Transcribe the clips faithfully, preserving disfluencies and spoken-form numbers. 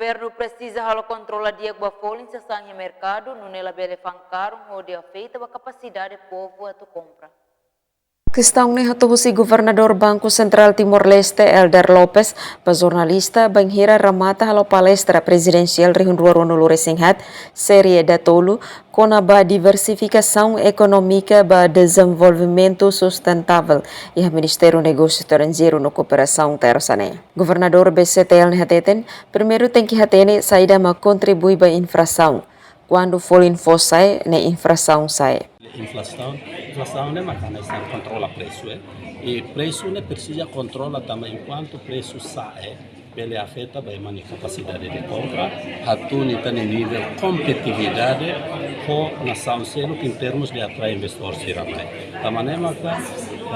Governu presiza halo kontrola di'ak ba folin sasán iha merkadu, nune'e labele fa'an karun hodi afeta ba kapasidade povu atu kompra. Kestaun ne'e hato'o husi Governadór Banku Sentrál Timor-Leste, Helder Lopes, ba jornalista bainhira remata halo palestra prezidensiál rihun rua ruanulu-resin-haat, série datolu, kona-ba diversifikasaun ekonómika ba dezenvolvimentu sustentável iha Ministériu Negósiu Estranjeiru no Kooperasaun Tersa ne'e. Governadór B C T L ne'e hateten, primeiru tenke hatene saida mak kontribui ba inflasaun. Kuandu folin foos sa'e, ne'e inflasaun sa'e. Inflasaun, inflasaun ne'e mak hanesan kontrola presu, eh. I presu ne'e presiza kontrola tanba enkuantu presu sa'e, bele afeta ba ema nia kapasidade de kompra, hatún ita-nia nivel kompetitividade ho nasaun seluk em termos de atrai investidór sira mai. Tanba ne'e maka,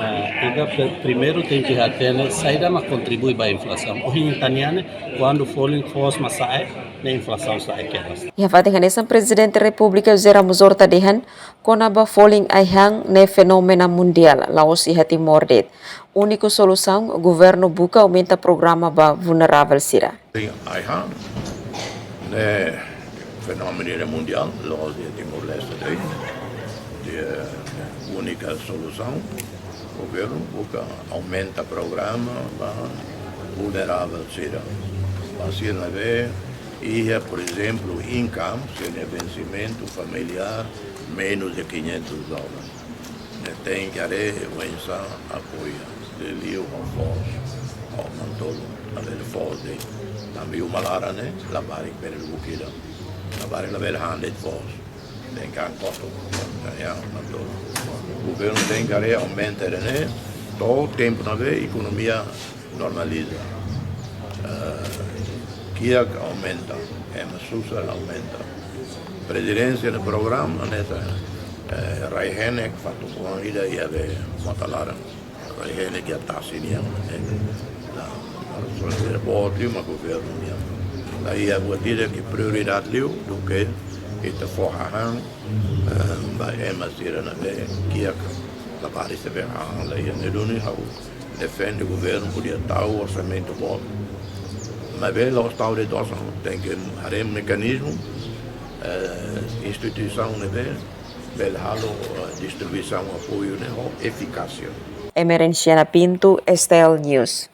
eh, ita pe-, primeiru tenke hatene saida mak kontribui ba inflasaun. Ohin ita-nia ne'e, kuandu folin foos mak sa'e, ne'e inflasaun sa'e kedas. Iha fatin hanesan Prezidente Repúblika José Ramos Horta dehan, kona-ba folin ai-han ne'e fenómenu mundiál, la'ós iha Timor de'it. Úniku solusaun, governu buka aumenta programa ba vulneravel sira. Ai-han ne'e fenómenu ne'e mundiál, la'ós iha Timor-Leste de'it. Únika solusaun, governu buka aumenta programa ba vulneravel sira. Ba sira ne'ebé iha, por ezemplu, income, sira-nia vensimentu familiár menus de quinhentos dólares. Ne'e tenke haree oinsá apoia. Liuliu ho foos, ho mantolu, labele foos de'it. Tanba uma laran ne'e, labarik bele bukida. Labarik labele han de'it foos. Tenke han kotuk, ya, mantolu. Governu tenke haree aumenta ne'e, to'o tempu ne'ebé ekonomia normaliza. Eh, kiak aumenta, ema susar aumenta. Prezidénsia nia programa ne'e, eh, rai-henek fatuk oan ida iha be mota laran. Rai-henek iha tasi nian, eh. La, la só se boot liu mak governu nian. La iha buat ida ke prioridade liu duké ita fó hahán, eh, ba ema sira ne'ebé kiak, labarik sira be, ah, la iha. Ne'e duni ha'u defende governu podia tau orsamentu boot. Maibé la'ós tau de'it osan, tenke haree mekanizmu, eh, instituisaun ne'ebé bele halo, eh, distribuisaun apoiu ne'e ho efikásia. Emerenciana Pinto, S T L News.